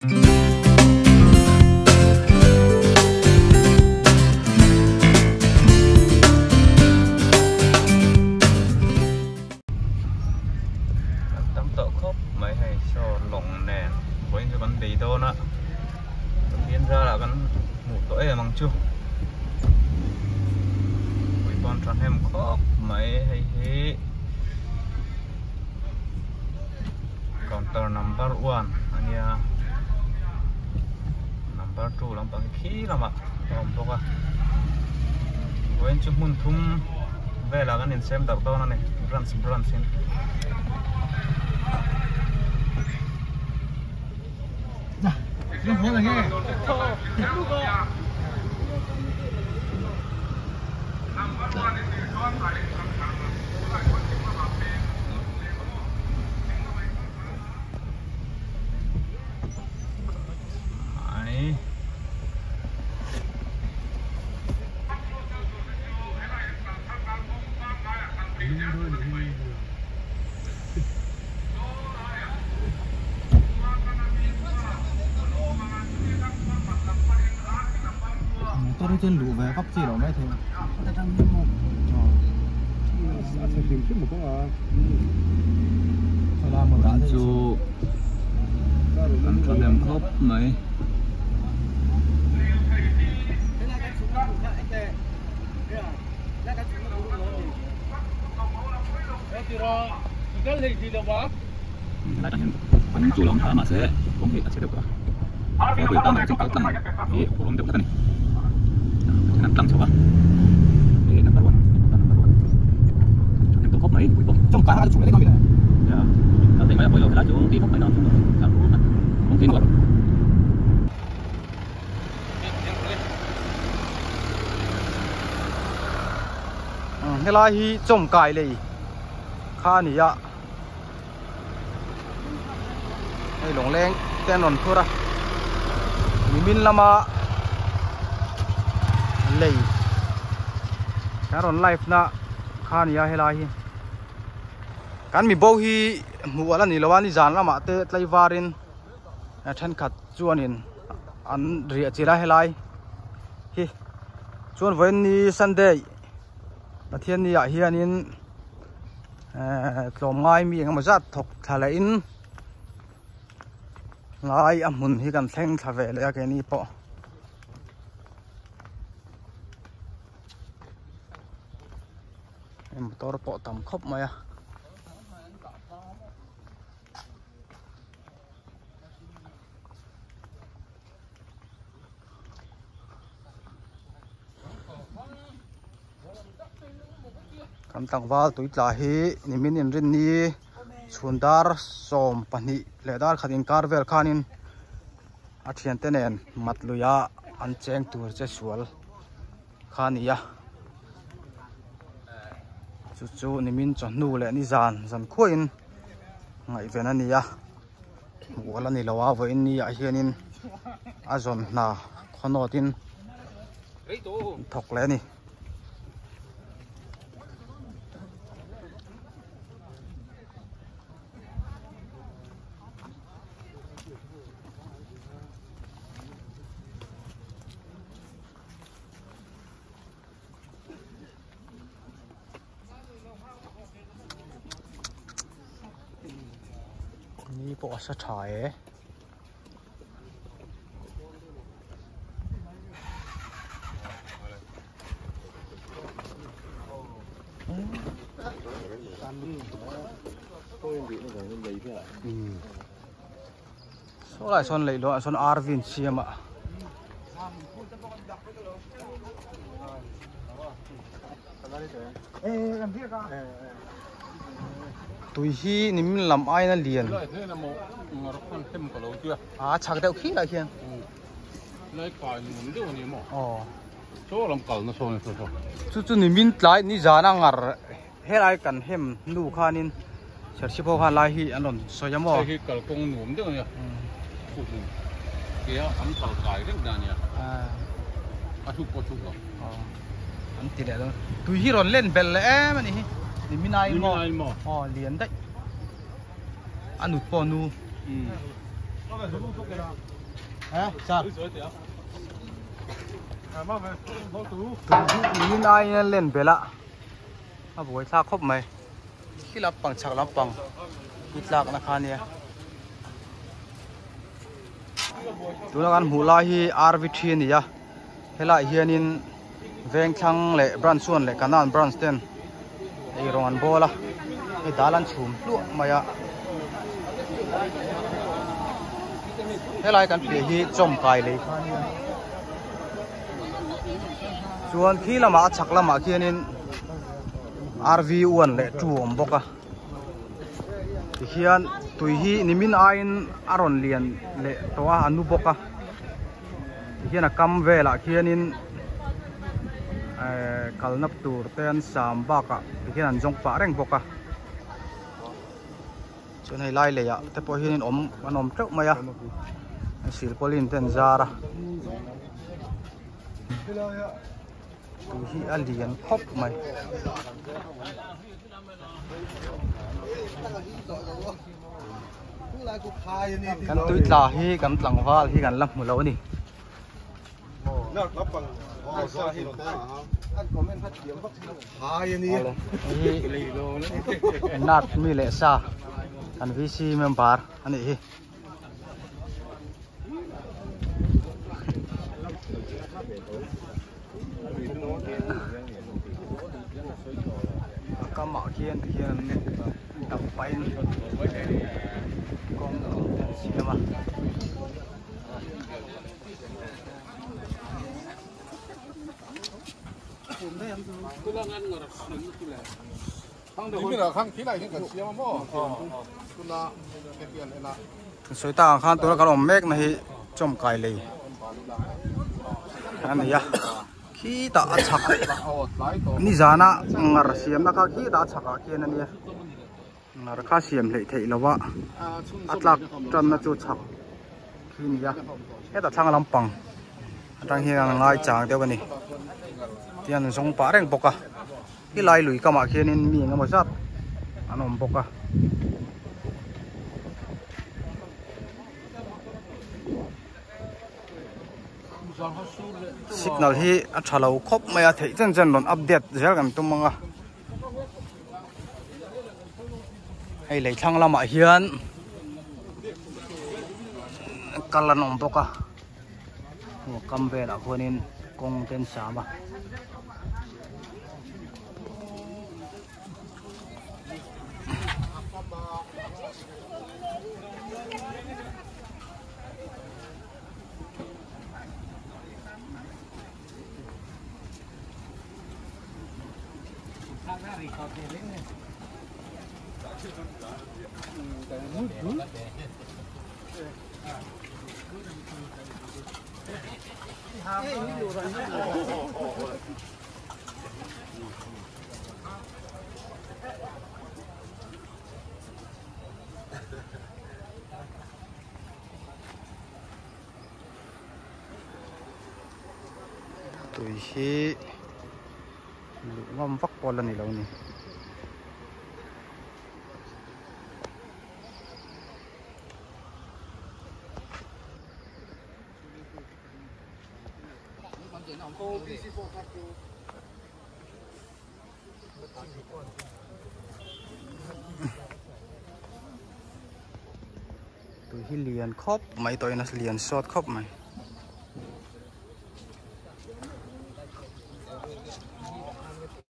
Kan tam tawh khawp mai hei saw lawng nen vawiin chu kan bei dawn a Pathian zarah kan hmuh tawh em ang chu ui pawn thahnem khawp mai hei hi counter number one a nia number two lampang hi khi lamah a awm bawk a vawiin chu hmun thum velah kan insem darh dawn a ni branch branch in. Motor hi chuan luh ve vak chi loh mai thei a chu an thahnem khawp mai. An chu lo awm tha a mahse kawng hi a chhe deuh tawh a kawngpui tan ah chuan kal tlang hi a awm deuh tlat a ni then an tlang chho a hei number one number one thahnem tawh khawp mai mipui pawh kal thei mai a pawilo helai chu tih khawp mai na kawng khi nuam. Helai hi chawmkai lei kha a ni a hei lawngleng te an rawn phur a nimin lama lei kan rawn live na kha a ni a helai hi kan mi bo hi hmuh a la ni lo a nizan lamah te tlaivarin thenkhat chuanin an riah chilh a helai hi chuan vawiin ni sunday Pathian ni ah hianin ehh tlawmngai mi engemaw zat thawk thla leh in lai a hmun hi kan thleng thla ve leh a keini pawh. Motor pawh tam khawp mai a. Kan tlangval tui tla hi nimin inrinni chhun dar 12 leh dar khat inkar vel khanin a thiante nen mat luia an cheng tur che sual kha a ni a chu chu nimin chawhnu leh nizan zan khuahin ngaihven a ni a hmuh ala ni lo a vawiin ni ah hianin a zawn hna khaw nawtin thawk leh a ni. Ni pawh a sa tha e. Saw lai sawn leih luah sawn RV an siam a. Tui hi nimin lam aiin a lian. A chhak deuh khi lai khian. Chu chu nimin tlai nizan a ngar helai kan hem hnu khanin Serchhip ho khan lai hi an rawn sawi a maw. Hei hi kalkawng nuam deuh a nia. Tia an kal kai reng dan a nia. A hruk pawh a hruk lo. An ti leh dawn. Tui hi rawn len belh leh em a nih hi. Nimin aiin maw? Nimin aiin maw? Aw lian daih. A nut pawh a nu. Tui hi aiin len belh a a buai thlak khawp mai khi lampang chhak lampang hi tlak na kha ania tuna kan hmuh lai hi rv thi a ni a helaiah hianin vengthlang leh branch one leh kanan branch ten ei rawng an bawl a hei dal an chhum hluah mai a helai kan piah hi chawm kai lei kha ania chuan khi lamah a chhak lamah khianin rv one leh two a awm bawk a tikhian tui hi nimin aiin a rawn lian leh tawh a a nu bawk a. Tihian a kam velah khianin ehh kalna tur te an sam bakah tihian an zawng pah reng bawk a chuan hei lai lei ah te pawh hianin awm an awm teuh mai a silpauline te an zar a tui hi a lian khawp mai. Kan tui tla hi kan tlangval hi kan la hmu lo a ni. Nat mi leh sa kan VC member a nih hi. A kamah khian tikhian an dap pahin kawng te an siam a. Sawi tak ang khan tuna kan awm mek na hi chawmkai lei a ni a khitah a chhak nizana ngar siamna kha khitah a chhakah khian a nia ngar kha siam hleih theih lo a a tlak tanna chu chhak khi a ni a hetah thlang lampang atang hian a ngai chang deuh a ni tihian an zawng pah reng bawk a. Khi lai lui kamah khianin mi eng emaw zat an awm bawk a. Signal hi a tha lo khawp mai a theih chen chen rawn update zel kan tum ang a. Hei lei thlang lamah hian kal an awm bawk a. Kam velah khuanin kawng te an sam a. Tui hi luh ngam vak pawh la ni lo ni. Tui hi lian khawp mai tawhin a lian sawt khawp mai.